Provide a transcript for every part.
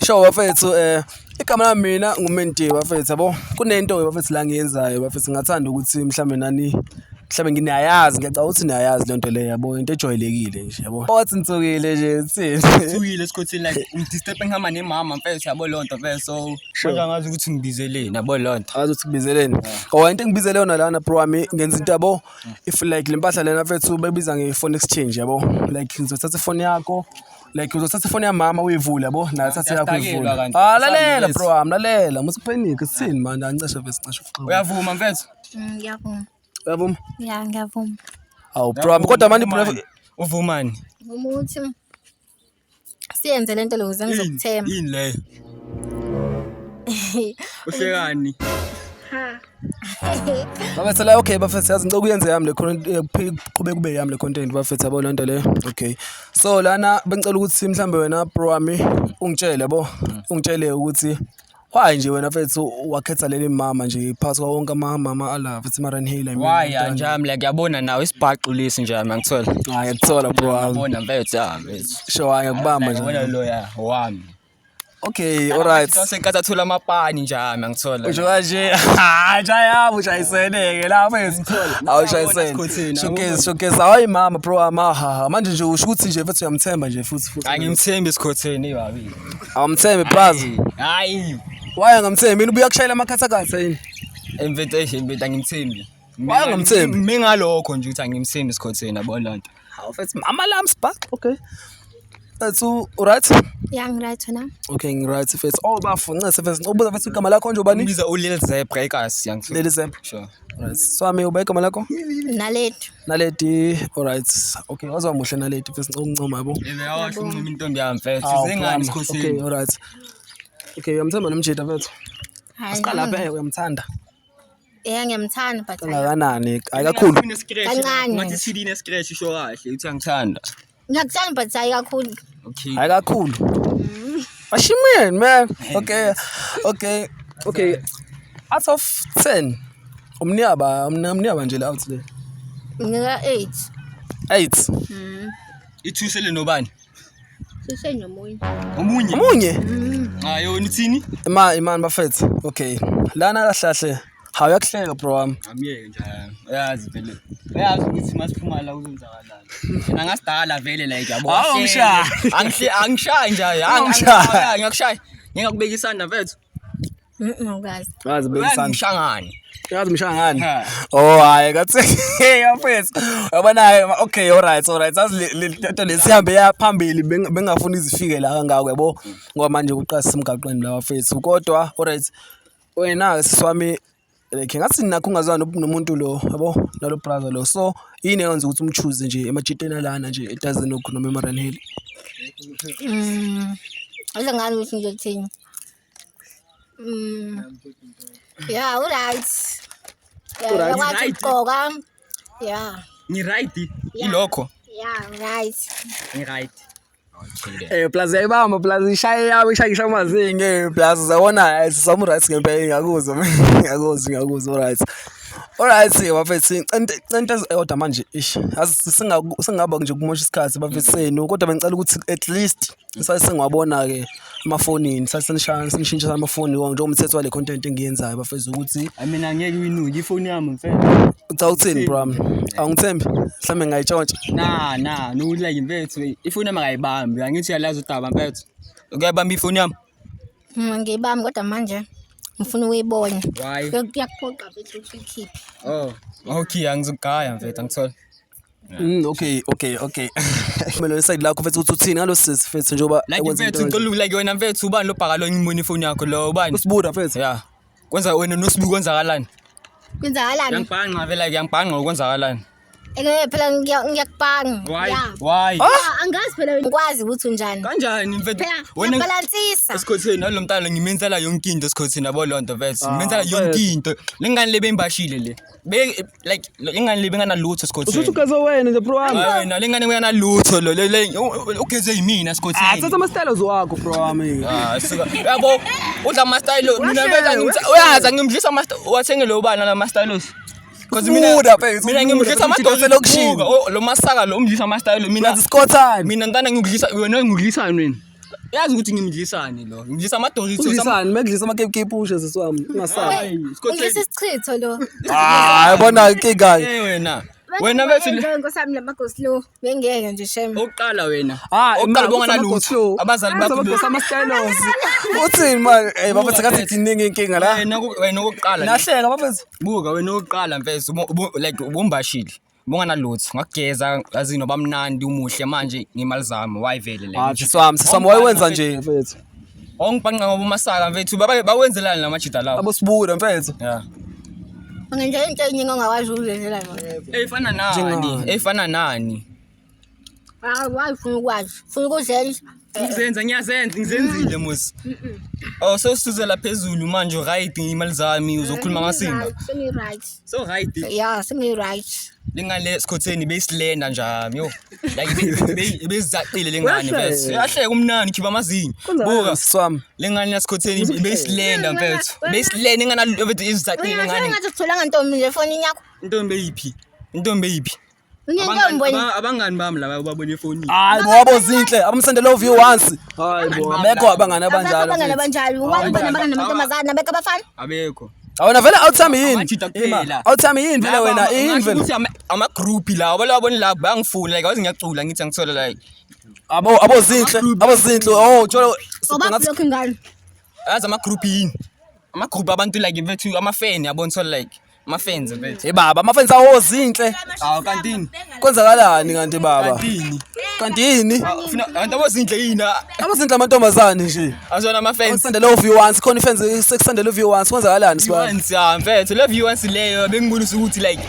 Sure bafethu, igama lami mina nguMenti bafethu, yabo. Kunento bafethu la ngiyenzayo bafethu, ngathanda ukuthi mhlambe nani mhlambe nginiyayazi, ngiyacabanga ukuthi niyayazi lento le, yabo, into ejwayelekile nje, yabo. Wathi ngithukile nje, uthini? Thukile esikhothini, like ngidisturb ngihamba nemama mfethu, yabo lonto mfethu, so manje angazi ukuthi ngibizeleni, yabo lonto. Angazi ukuthi kubizeleni. Oh, into engibizele yona lana bro wami, ngenza into, yabo, if like le mpahla lena mfethu bebiza nge-phone exchange, yabo, like ngizothatha ifoni yakho, like uzothatha ifoni yamama uyivule, yabo, nayo thatha yakho Siyadakelwa uyivule. Kanti. Ah, lalela Asambe. bro wami, lalela, musupanic sithini manje, ancishe vese ncishe ukuxoxa. Uyavuma mfethu? Ngiyavuma. Uyavuma? Ya, ngiyavuma. Awu bro wami, kodwa manje bro. Uvumani? Ngivuma ukuthi siyenze lento lo ukuze ngizokuthemba. Yini leyo? Uhlekani? Ha. Bafethu la, okay bafethu, yazi ngicela ukuyenza yami le content, qhubeka kube yami le content bafethu, yabo lento le. Okay, so lana bengicela ukuthi mhlambe wena bro wami ungitshele, yabo, ungitshele ukuthi why nje wena mfethu wakhetha leli mama nje phakathi kwawo wonke amamama ala futhi Mariannhill, I mean. Why ya nje like yabona nawe isibhaxu lesi nje angithola. Hayi, ngiyakuthola bro wami. Yabona mfethu, ya mfethu. Sure, hayi, ngiyakubamba Yabona nje. lo ya wami. Okay, alright. Senkathi athola amapani nje ami angithola. Usho kanje, hayi jayabo, ushayiseneke la mfethu, awushayisene. Sikhotheni, Showcase, showcase, hayi mama bro wami, ha manje nje usho ukuthi nje mfethu uyamthemba nje futhi futhi? Angimthembi esikhotheni babi. Awumthembi brazi? Hayi. Why angamthembi? Yini, ubuya kushayela amakhathakhatha yini? Mfethu, eish mfethu, angimthembi. Why angamthembi? Mingalokho nje ukuthi angimthembi esikhotheni, yabo lonto. Hawu mfethu, mama lami spark. Okay. Mfethu, right? Ya, ngiright, wena? Okay, ngiright mfethu. Oh bafu, ncese mfethu. Ubuza mfethu, igama lakho nje ubani? Ngibiza uLil Zebra ekasi yangithola. Leli Zebra. Sure. Right. Swami, uba igama lakho? Nalethu. Naledi. Alright. Okay, wazwa muhle Naledi mfethu, ngicela ukuncoma, yabo. Yebo, yawasho uncoma intombi yami mfethu. Hawu, Zengani bro wami. esikhotheni? Okay, alright. Okay, uyamthemba nomjida mfethu? Hayi. Asiqala lapha, uyamthanda? Ya, ngiyamthanda but hayi. Kangakanani? Hayi kakhulu. Kancane. Ngathi sithini nescratch, isho kahle uthi angithanda. Ngiyakuthanda but hayi kakhulu. Okay. Hayi kakhulu. What you mean, man? Okay. Out of 10. Umniyaba, umniyaba nje la out le. Nginika 8. 8. Ithusele nobani? Sisenomunye. Omunye. Omunye. Hayi wena uthini? Ima imani bafethu. Okay. Lana kahle kahle. Hawu, uyakuhleka bro wami. Amiyeke nje. Uyazi vele. Uyazi ukuthi masiphuma la kuzenzakalani. Yena ngasidala vele like yabo. Hawu, angishayi. Angihle angishayi nje. Angishayi. Ngiyakushaya. Ngingakubeka isandla mfethu. Awukazi. Yazi beka isandla. Ngishangani. Yazi mshangani. Ha. Oh hayi kathi hey bafethu. Yabona, okay, alright. Yazi le nto lesihambe ya phambili, bengafuni izifike la kangako, yabo. Ngoba manje kuqala semgaqweni la bafethu. Kodwa alright. Wena siswami, like ngathi nakho ungazwani nomuntu lo, yabo, nalo brother lo. So yini eyenza ukuthi umchoose nje emajiteni alana nje eDuivenhoek noma eMariannhill? Aze ngani ukuthi ngizothini. Yeah, alright. Yeah, Alright. uyakwazi Right. ukugqoka. Yeah. Ni right ilokho. Yeah, right. Ni right. Plus yayibamba, plus ishaye yabo, ishaye ngisho amazinyo, plus uzabona sisamu right ngempela, ngiyakuzwa, ngiyakuzwa, ngiyakuzwa, alright. Alright bafethu, into eyodwa manje, ish, yazi singaba nje kumosha isikhathi bafethu senu, kodwa bengicela ukuthi at least sase sengiwabona ke amafonini, sase senishaya senishintsha amafoni njengomthetho wale content engiyenzayo bafethu ukuthi I mean, angeke uyinuke ifoni yami mfethu. Uca uthini bro wami? Awungithembi? Mhlawumbe ngingayitshontsha. Na na nokuthi like mfethu ifoni yami akayibambi. Angithi uyalazi udaba mfethu. Ukuyabamba ifoni yami. Ngiyibamba kodwa manje ngifuna ukuyibona. Why? Kuyakuphoqa mfethu ukuthi uyikhiphe. Oh, okay, angizugaya mfethu, angithola. Okay. Kumele side lakho mfethu ukuthi uthini ngalo sisi mfethu njengoba Like ekwenza mfethu into kanje. ngicela like wena mfethu ubani lo bhaka lo ngibona ifoni yakho lo ubani? Usibuda mfethu. Yeah. Kwenza wena nosibu kwenzakalani? Kwenzakalani? Yangibhanqa vele like yangibhanqa, kwenzakalani? Phela ngiyakubhanga. Why? Yeah. Why? Ah, angazi phela ngikwazi ukuthi unjani. Kanjani mfethu? Phela Wena ngiyabalansisa. esikhotheni nalo mntana ngimenzela yonke into esikhotheni, yabo lonto mfethu. Ah, Ngimenzela yonke mfethu. into. Lengane le bembashile le. Be like lengane le benganalutho Usuthi esikhotheni. ugeze wena nje bro wami. Hayi wena, lengane benganalutho lo le ugeze yimina Ah, esikhotheni. thatha ama-styles wakho bro wami. Ah, suka. Yabo, udla ama-style mina Uyahleka, mfethu uyahleka. uyazi ngimdlisa ama wathengele ubani la ma-styles? Because mina Ubuda mfethu, mina ubuda, ngimdlisa mfethu, amadoda uselokishini. Oh, lo masaka lo umdlisa ama-style mina. Uyazi sikhothane. Mina ntana ngikudlisa wena, ngikudlisani wena? Yazi ukuthi ngimdlisani lo. Ngimdlisa ama-Doritos. Udlisani mekudlisa amakepukepu usho sisi wami ungasabi. Hayi, Ungidlisa Sikhotheni. isichitho lo. Hayi bona inkinga. Eh wena. Wena bese Nkosi yami lama-go slow. Bengeke nje shem. oqala wena. Ah, Oqala bonga nalutho. Abazali bakho be- ama-stylos. Uthini manje? Eh bafethu ngathi iningi inkinga la. Wena wena okokuqala. Nahleka bafethu. Buka wena okokuqala mfethu like ubumbashile. Bonganalutho. Ngakugeza yazi noba mnandi umuhle manje ngemali zami why vele like. Ah sisi wami, sisi wami wayenza nje mfethu. Ongibhanqa ngoba umasaka mfethu bawenzelani lamajita lawo. Abosibuda mfethu. Yeah. Ungenzela into eningi ongakwazi ukuzenzela yona. Eyifana nani? Njengani? Eyifana nani? Hayi, why ufuna ukwazi? Ufuna ukuzenza? Ngizenza ngiyazenza ngizenzile musi. Oh sewusuzela phezulu manje right imali zami uzokhuluma ngasimba. Sengi-right. So right. Ya, sengi-right. Lengane esikhotheni beyisilenda njami yo. Like beyizacile lengane Uyahleka. mfethu. Uyahleka umnani khipha amazinyo. Buka Sisi wami. lengane yasikhotheni beyisilenda mfethu. Beyisilenda ingane mfethu izacile Wena lengane. sengathi utholanga ntombi nje efonini yakho. Intombi eyiphi? Intombi eyiphi? Unentombi wena. Abangani bami laba ubabone efonini. Hayi bo abozinhle abamsendele view once. Hayi bo abekho abangani abanjalo. Abangani abanjalo. Why ubona abangani namantombazane abekho abafana? Abekho. Awena vele awuthami yini? Amajita kuphela. Awuthami yini vele wena yini vele? Ukuthi ama-group lawo balabona la bayangifuna like awazi ngiyacula ngithi angithola like Abo abozinhle, abozinhle. Oh, tsholo Ubablock ngani? yazi ama-group yini ama-group abantu like mfethu ama-fan yabona thola like ama-fans mfethu Hey baba, ama-fans awo zinhle. awu kantini Kwenzakalani kanti baba? kantini Kanti yini? ufuna abantu abozinhle yini Abazinhle amantombazane nje. azona ama-fans Akusendele view once, khona ifans sekusendele view once. Kwenzakalani sibaba? once ya mfethu le view once leyo bengibonisa ukuthi like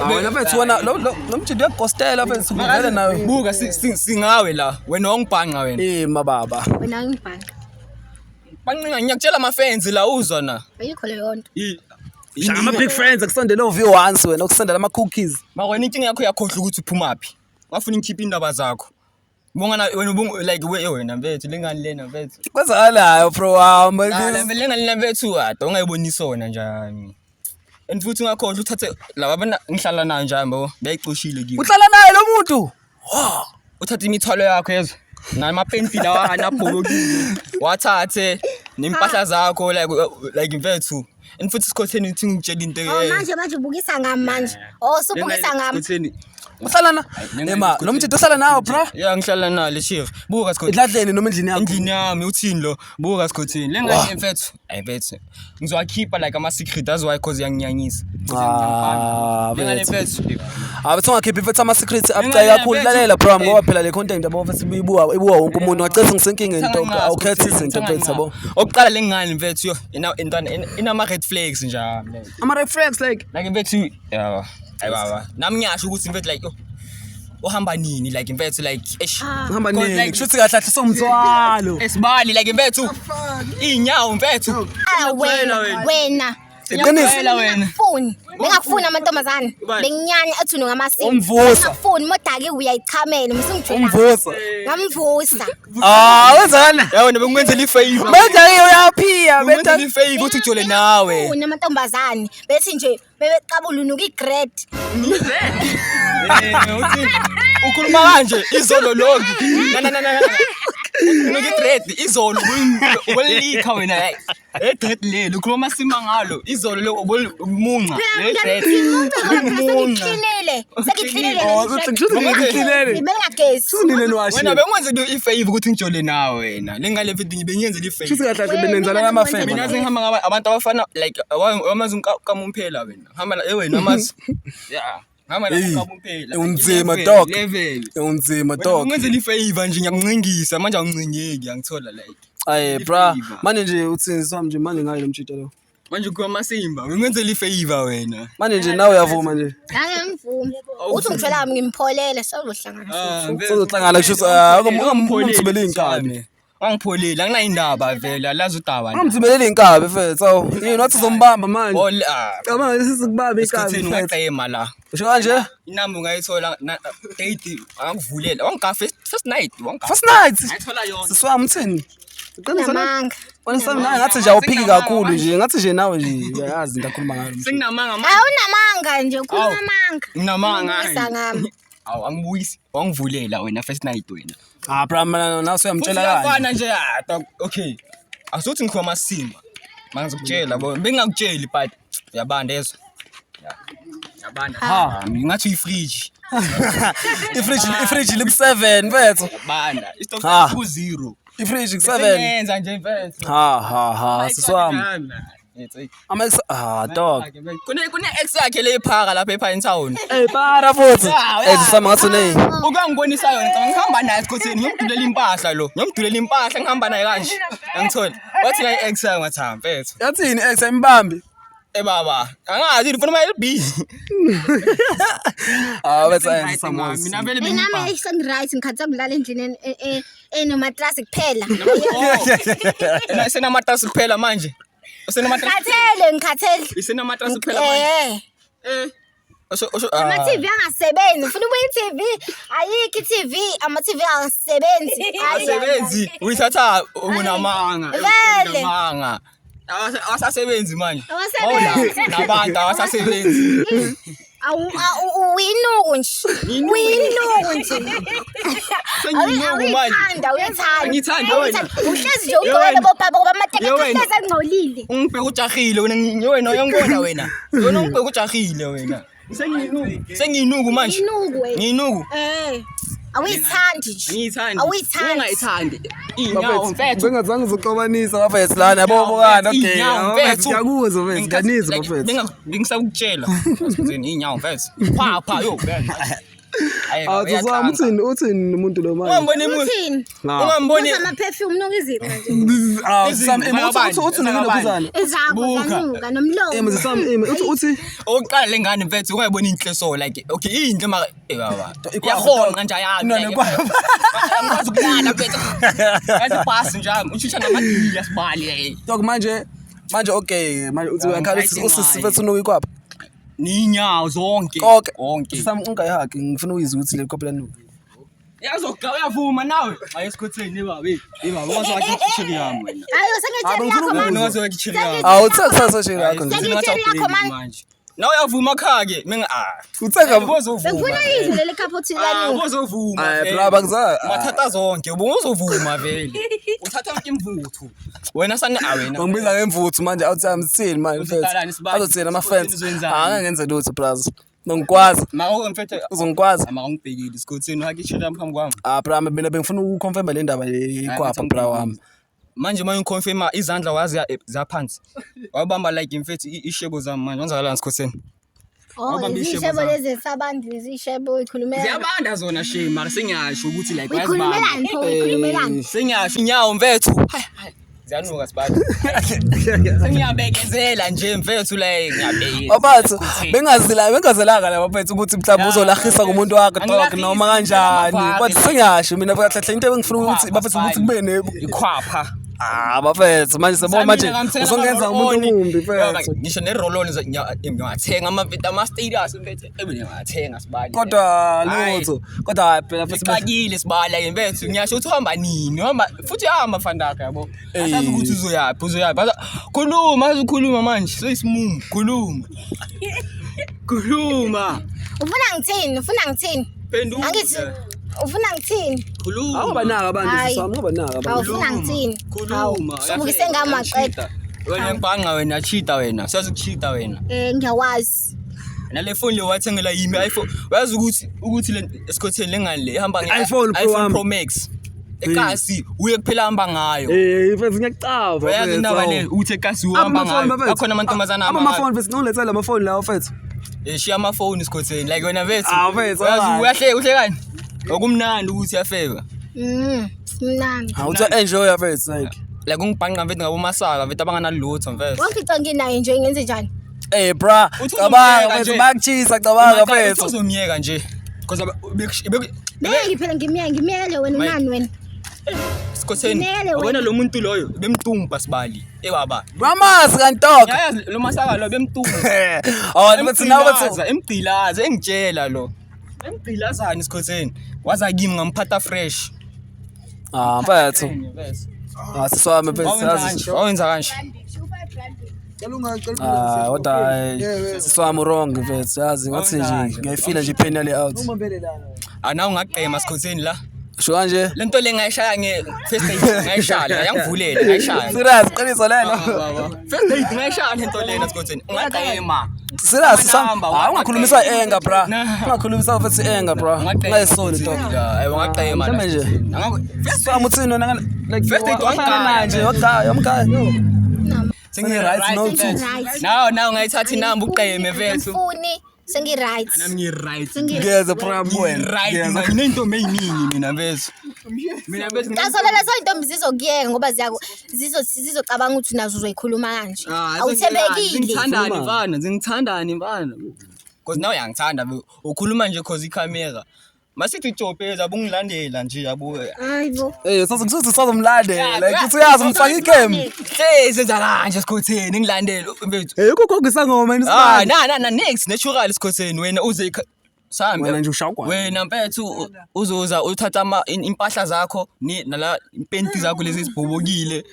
Ah, wena mfethu wena lo lo lo mjidi uyakugostela mfethu vele nawe. Buka singawe la wena wangibhanqa wena. Eh mababa. Wena ngibhanqa. Banqinga ngiyakutshela ama-fans la uzwa na. Ayikho leyo nto. Shaka ama big friends akusendele view once wena ukusendela ama cookies. Mara wena inkinga yakho uyakhohlwa ukuthi uphumaphi. Ungafuni ngikhiphe indaba zakho. Bongana wena like wena mfethu lengane lena mfethu. Kwenzakalayo bro wami. La lengane lena mfethu ade ungayibonisi wona njani. And futhi ungakhohlwa uthathe laba abana ngihlala nayo njani bo bayicoshile kiyo. Uhlala naye lo muntu. Uthathe imithwalo yakho yezwa. Namapenti lawa anabhokile. Wathathe nempahla zakho like mfethu. And futhi sikhotheni uthi ngitshela into Oh manje manje ubukisa ngami manje. Oh usubukisa ngami. Sikhotheni. Uhlala na? Ema, lo mjidi uhlala nawo bro. Ya ngihlala nalo chief. Buka sikhotheni. Edladleni noma endlini yakho. Endlini yami uthini lo? Buka sikhotheni. Lengane mfethu. Ayi mfethu. Ngizowakhipha like ama secret that's why cause yanginyanyisa. Ah, Lengane mfethu. mfethu. Hayi bese ungakhiphi mfethu ama secrets abucayi kakhulu. Lalela bro ngoba phela le content yabo mfethu ibuwa ibuwa wonke umuntu. Ngacethe ngisenkingeni nto awukhethi izinto mfethu yabo. Okuqala lengane mfethu yo ina intwana inama red flags njalo. Ama red flags like Like mfethu yeah. Ayi baba. Nami ngiyasho ukuthi mfethu like yo uhamba nini like mfethu like eish. uhamba Cause nini? like- Kushuthi kahle kahle somthwalo. Esibali like mfethu. Inyawo mfethu. Ah wena wena. Iqiniso. Ngiyakutshela wena. Bengingakufuni. Bengingakufuni amantombazane. Ubani? Benginyanya ethi ungamasini. Umvusa. Bengingakufuni modake uyayichamela musungijwayela. Umvusa. Ngamvusa. Ah, wenzakala? Ya wena bengikwenzela ifavor. Manje uyaphiya Bengikwenzela beta. ifavor ukuthi ujole nawe. Bengingakufuni amantombazane. Bethi nje bebeqabula unuka igrade. Eh, uthini? Ukhuluma kanje izolo lonke. Na na na na. Unuka i-dread izolo ubelikha wena hey. Le dread leli ukhuluma amasima ngalo izolo lo ubumunca le dread. Sengiklinile. Sengiklinile. Oh, kushuthi ngiklinile. Bengingagezi. Nini niwashi. Wena bengikwenzela ifavor ukuthi ngijole nawe wena. Lengane mfethu bengiyenzela ifavor. Kushuthi kahle kahle benenzana ama Mina favor. sengihamba ngaba abantu abafana like amazi unkamumphela wena. Hamba la eh wena amazi. Yeah. Hamba la Hey, unkamumphela. unzima, dog. Level. Unzima dog. Ungenzela ifavor nje ngiyakuncingisa manje awuncingeki angithola like. Ayi bra, Ifavor. manje nje uthini sami nje manje ngayo lo mjito lo. Manje ukhuluma amasimba, ngimenzela ifavor wena. Manje nje nawe uyavuma nje. Hayi ngivumi. Uthi ngithola ngimpholele sozohlangana futhi. Sozohlangana kushuthi ah ungamthubeli inkabi. Angipholeli, anginayo indaba vele, alazi udaba. Ungamthubeleli inkabi mfethu. Awu, yini wathi uzombamba manje. Oh, ah, Cabanga lesi sikubamba inkabi esikhathini mfethu. ungacema la. Usho kanje? Inamba ungayithola na date angakuvulela. Wangafa first night, wangafa. First night. Ngayithola yona. Siswami uthini? Iqiniso la. Namanga. Wena sami nawe ngathi nje awuphiki kakhulu nje, ngathi nje nawe nje uyayazi into akhuluma ngayo. Senginamanga manje. Awunamanga nje ukhuluma amanga. Nginamanga. Ubukisa ngami. Awu angibuyisi. Wangivulela wena first night wena. Ah bra mina nawe Futhi uyamtshela kanje. iyafana nje ah, dog, okay. Asuthi ngikhuluma amasimba. Mangizokutshela yabo. Bengingakutsheli but uyabanda yezwa. Yabanda. Ha. Ngathi uyifridge. Ifridge liku 7 mfethu. Yabanda. Istop Ha. ku 0. Ifridge ku 7. Sengenza nje mfethu. Ha ha ha siswami. Ama ex ah dog. Kune ex yakhe le iphaka lapha ePine Town. Hey para futhi. Ya, Eh siswami ngathi une. Ukangibonisa yona ngicabanga ngihamba naye esikhotheni ngiyomdulela impahla lo. Ngiyomdulela impahla ngihamba naye kanje. Angithola. Wathi la ex yakhe ngathi ha mfethu. Yathini ex ayimbambi? Eh baba, angazi ngifuna ama LB. Ah bese siswami. Mina vele Nami bengibha. sengi-right ngikhathi ngilala endlini enomatrasi kuphela. Ena isenamatrasi kuphela manje. Usenamatrasi. Ngikhathele ngikhathele. Isenamatrasi kuphela manje. Eh. Eh. Osho osho Ama-TV angasebenzi. Ufuna ubuye i-TV? Ayikho i-TV, ama-TV angasebenzi. Ayi, Asebenzi uyithatha unamanga. Vele. Unamanga. Awasasebenzi manje. Awasebenzi. Nabantu awasasebenzi. Uyinuku nje. Uyinuku nje. Sengiyinuku manje. Awuyithanda, awuyithanda. Angiyithandi wena. Uhlezi nje ugqoke lobo baba ngoba amatekisi Ye wena. ahlezi angcolile. Ungibheka ujahile wena wena uyangibona wena. Wena ungibheka ujahile wena. Sengiyinuku. Sengiyinuku manje. Inuku wena. Ngiyinuku. Eh. Awuyithandi nje. Ngiyithandi. Awuyithandi. Ungayithandi. Inyawo mfethu. Bengazange uzoxobanisa bafethu lana yabo bokana okay. Inyawo mfethu. Ngiyakuzwa mfethu, ngiyanizwa bafethu. Bengisakutshela. Sikuthini inyawo mfethu. Phapha yo. Hayi, Awu siswami uthini uthini umuntu lo manje? Ungamboni umuntu. Uthini? Ah. Ungamboni. Uza ama-perfume nuka izinqa nje. Ah siswami uthi uthi ngilokhuzana. Ezakho Buka. zanuka nomlomo. Eh siswami uthi uthi Okokuqala le ngane mfethu ungayibona inhle so like okay inhle mara eh baba. Iyahonqa nje ayazi. No, no, kwaba. Angikwazi ukulala mfethu. Yazi bhasi nje utshintsha namagila sibali eh. Dog manje manje okay manje uthi uyakhala uthi usisi mfethu unuka ikwapha. Ninyawo zonke. Konke. Konke. Siswami ungayihagi ngifuna ukuyizwa ukuthi le kopi lanuka. Yazoga uyavuma nawe. Hayi esikhotheni baba. Eh baba wazi ichiri yami wena. Hayi Ah, sengitshela bengifuna yakho ukuzwa. manje. Wena wazi ichiri yami. Awu uthe kusasa nje lakho nje. Sengitshela yakho manje. Nawe uyavuma khake mina ah. Uthe ngam Ubozovuma. Bengifuna izwe leli khaphuthi Ah, lanuka. ubozovuma. Hayi, vele. bra, bangizwa- Wathatha zonke, ubozovuma vele. Uthatha yonke imvuthu. Wena sane ah wena. Bangibiza ngemvuthu manje awuthi amthini manje mfethu. Uzoqalani sibali? Azothini ama-fans? Uzoyenzani? Angeke ngenze lutho braz. Ngikwazi, Maka mfethu uzongikwazi. maka ngibhekile sikhotheni hake ichiri yami phambi kwami. Ah bra mina bengifuna ukuconfirma le ndaba yekwapha bra wami. Manje manje ngiconfirma izandla wazi zaphansi. Wabamba like mfethu ishebo zami manje wenzakalani sikhotheni? Oh, Wabamba ishebo izishebo zami. lezi sabantu izishebo uyikhulumela. Ziyabanda zona shame mara sengiyasho ukuthi like Uyikhulumelani pho uyikhulumelani? Sengiyasho inyawo mfethu. Hayi hayi. Ziyanuka sibali. Sengiyabekezela nje mfethu like ngiyabekeza. Babathu bengazila bengazelanga la bafethu ukuthi mhlawumbe uzolahisa kumuntu wakho dog Angilahisi, noma kanjani. ngiyabafaka, But sengiyasho mina kahle kahle into ebengifuna ukuthi bafethu ukuthi kube ne Ikhwapha. Ah bafethu manje sebo manje uzongenza umuntu omumbi mfethu. Ngisho ne-roll-on ngiyathenga amafethu ama-status mfethu ebe ngiyathenga sibali. Kodwa Hayi. lutho. Kodwa hayi phela mfethu Ngixakile sibala ke mfethu ngiyasho ukuthi uhamba nini uhamba futhi uhamba fandaka yabo. Asazi ukuthi uzoyaphi uzoyaphi. Khuluma azukhuluma manje seyisimumu khuluma. Khuluma. Ufuna ngithini? Ufuna ngithini? Phendula. Angithi ufuna ngithini? Khuluma. Awubanaka abantu Hayi. siswami awubanaka abantu. Awufuna ngithini? Khuluma. Usubukise ngamaqeda. Wena ngibhanga wena cheater wena. Siyazi ukucheater wena. Eh ngiyawazi. Nale phone le wathengela yimi iPhone. Uyazi ukuthi ukuthi le esikhotheni lengane le ihamba nge iPhone Pro iPhone wami. Pro Max. Ekasi uye kuphela hamba ngayo. Eh mfethu ngiyacava. Uyazi indaba le uthi ekasi uhamba ngayo. Akhona amantombazana ahamba ngayo. Amafoni mfethu ngilethela amafoni lawo mfethu. Eh, shiya amafoni sikhotheni like wena mfethu. Ah, mfethu, Uyazi alright. uyahleka uhlekani? Okumnandi ukuthi uyafeba. Mnandi. Awuthi enjoy mfethu like. Like ungibhanqa mfethu ngabo masaka mfethu abanganalutho mfethu. Wonke into nginayo nje ngenze njani? Eh bra, Uthi cabanga uzomyeka mfethu nje. bayakuchisa cabanga mfethu. Uzomyeka nje. Because Beki phela ngimyeke ngimyekele wena Mike. unani wena? Sikhotheni. Ngimyekele wena. Wena lo muntu loyo bemtumpa sibali. Eh baba. Ramazi kantoka. Yazi lo masaka lo bemtumpa. Awu mfethu nawe mfethu. Emgqilaza, emgqilaza engitshela lo. Emgqilazani sikhotheni. Waza kimi ngamphatha fresh. Ah mfethu. Ah siswami mfethu Wawenza yazi. kanje, wawenza kanje. Ah kodwa hayi siswami wrong mfethu yazi ngathi nje ngiyayifila nje ipain yale out. Ah nawe ungagqema sikhotheni la. Sho kanje. Le nto le ngayishaya nge-first date, ngayishaya, yangivulela, ngayishaya. Serious, qiniso lelo. First date ngayishaya le nto lena sikhotheni. Ungaqema. Serious, sam. Amanamba, Hayi ungakhulumisa enga bra. Nah. Ungakhulumisa futhi enga bra. Ungayisoli dog. Hayi ungaqema. Mhlawumbe nje. First Sami uthini wena like First date wangigaya. nje wagaya wamgaya. Sengi-right no no two. Right. Now now ngayithatha inamba uqeme mfethu. Angifuni sengi-right. Nami ngi-right. Sengi- Ngiyeza bra wena. Right, Ngiyeza. nginentombi eyiningi mina mfethu. Mina mfethu Kazola lezo iy'ntombi zizokuyeka ngoba zizocabanga ukuthi nazo uzoyikhuluma kanje. Ah, Awuthembekile. Zingithandani mfana, zingithandani mfana. Cause nawe uyangithanda ukhuluma nje cause ikhamera. Masithi ujobheza abungilandela nje yabo. Hayi bo. Eh sasa ngisuthi sazomlandela. Like uthi uyazi umfaka ikem. Hey senza kanje sikhotheni ngilandele mfethu. Eh ukugogisa ngoma Ah na na na next natural sikhotheni wena uze sambe. Wena nje ushaya ugwayi. Wena mfethu uzoza uthatha ama impahla zakho ni nala impenti zakho lezi ezibhobokile.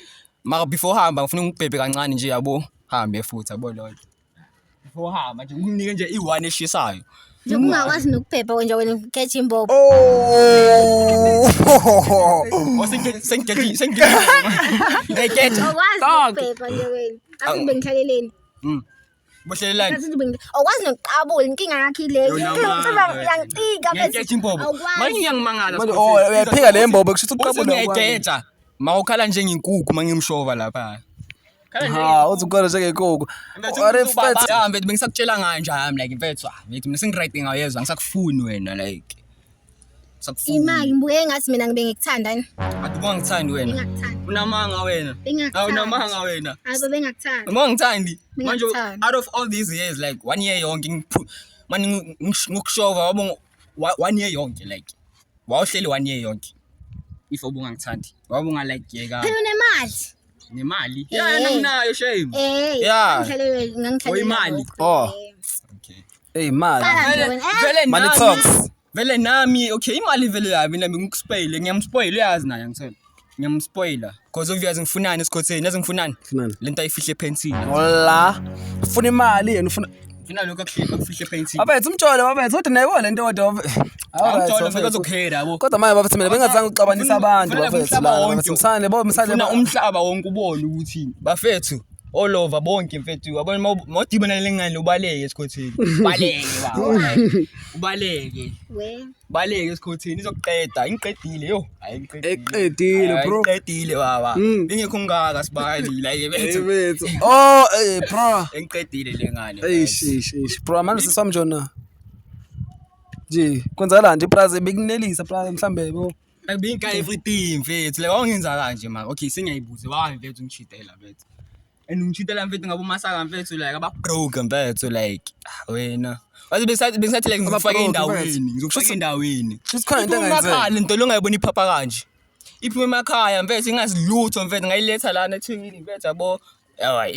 Mara before hamba ngifuna ngikubhebhe kancane nje yabo. Hambe futhi yabo lonke. Before hamba nje ngikunike nje i-one eshisayo. Nje ungakwazi nokuphepha nje wena ukhetha imbobo. Oh. Oh sengigethi sengigethi. Ngiyayigeja. Awukwazi Dog. nokuphepha nje wena. Athi bengihlaleleni. Bohlelelani. Athi awukwazi nokuqabula inkinga yakho ileyo. Yona manga. Uyangicika Ngiyayigeja imbobo. Awukwazi. Manje ngiyangimangala. Manje oh uyayiphika le mbobo kusho ukuthi uqabula. Ngiyayigeja. Mawukhala njengenkukhu mangimshova lapha. Khala nje. Ha, uthi ukhala njengenkukhu. Are mfethu. Ya mfethu bengisakutshela kanje I'm like mfethu ah ngithi mina sengi-right ngayezwa ngisakufuni wena like. Sakufuni. Imali ngibuye ngathi mina ngibe ngikuthanda yini? Ade ungangithandi wena. Bengakuthandi. Unamanga wena. Bengakuthandi. Awunamanga wena. Hayi bo bengakuthandi. Uma ungithandi manje Bengakuthandi. out of all these years like one year yonke manje ngikushova wabo one year yonke like wawuhleli one year yonke if ubungangithandi wabe ungalike yeka Phela unemali. nemali Eh. yeah nginayo shame Eh, Yeah. ngangihlalele ngangihlalele. Oyimali. lokho. Oh. Eh. okay Hey mali. Qala nje Vele- wena. Eh, vele Money nami- talks. vele nami okay imali vele yami nami ngikuspoile ngiyamspoil uyazi naye ngithola ngiyamspoila because obvious ngifunani esikhotheni yazi ngifunani Ufunani? lento ayifihle ephensini Hola. Ufuna imali yena ufuna ngifuna lokho akufihle ephensini Bafethu umjolo bafethu kodwa nayo lento kodwa. Awumjolo mfethu azokhela yabo Kodwa manje bafethu mina bengazange ukuxabanisa abantu Ufuna bafethu umhlaba la. wonke. Bafethu msane bo msane. Ufuna umhlaba wonke ubone ukuthi bafethu all over bonke mfethu yabona mawudibana lengane ubaleke esikhotheni ubaleke baba ubaleke We. ubaleke esikhotheni izokuqeda ingiqedile yo hayi ingiqedile Eqedile bro. Ngiqedile baba ingekho ngaka sibali like Hey mfethu mfethu. Oh eh bro. engiqedile lengane Eish eish eish bro manje sisami jona. Nje kwenzakalani nje plus bekunelisa plus mhlambe bo. Like being everything mfethu like wangenza kanje ma okay sengiyayibuza why mfethu ngishidela mfethu and ngishidela mfethu ngabo masaka mfethu like ababroke mfethu like ah, wena wathi besathi bengisathi like ngizofaka Ababroke, endaweni mfethu. ngizofaka endaweni Shuthi khona into Iphume engayenzeka. emakhaya lento lo ngayibona iphapha kanje iphume emakhaya mfethu ingazi lutho mfethu ngayiletha lana eThekwini mfethu yabo yawa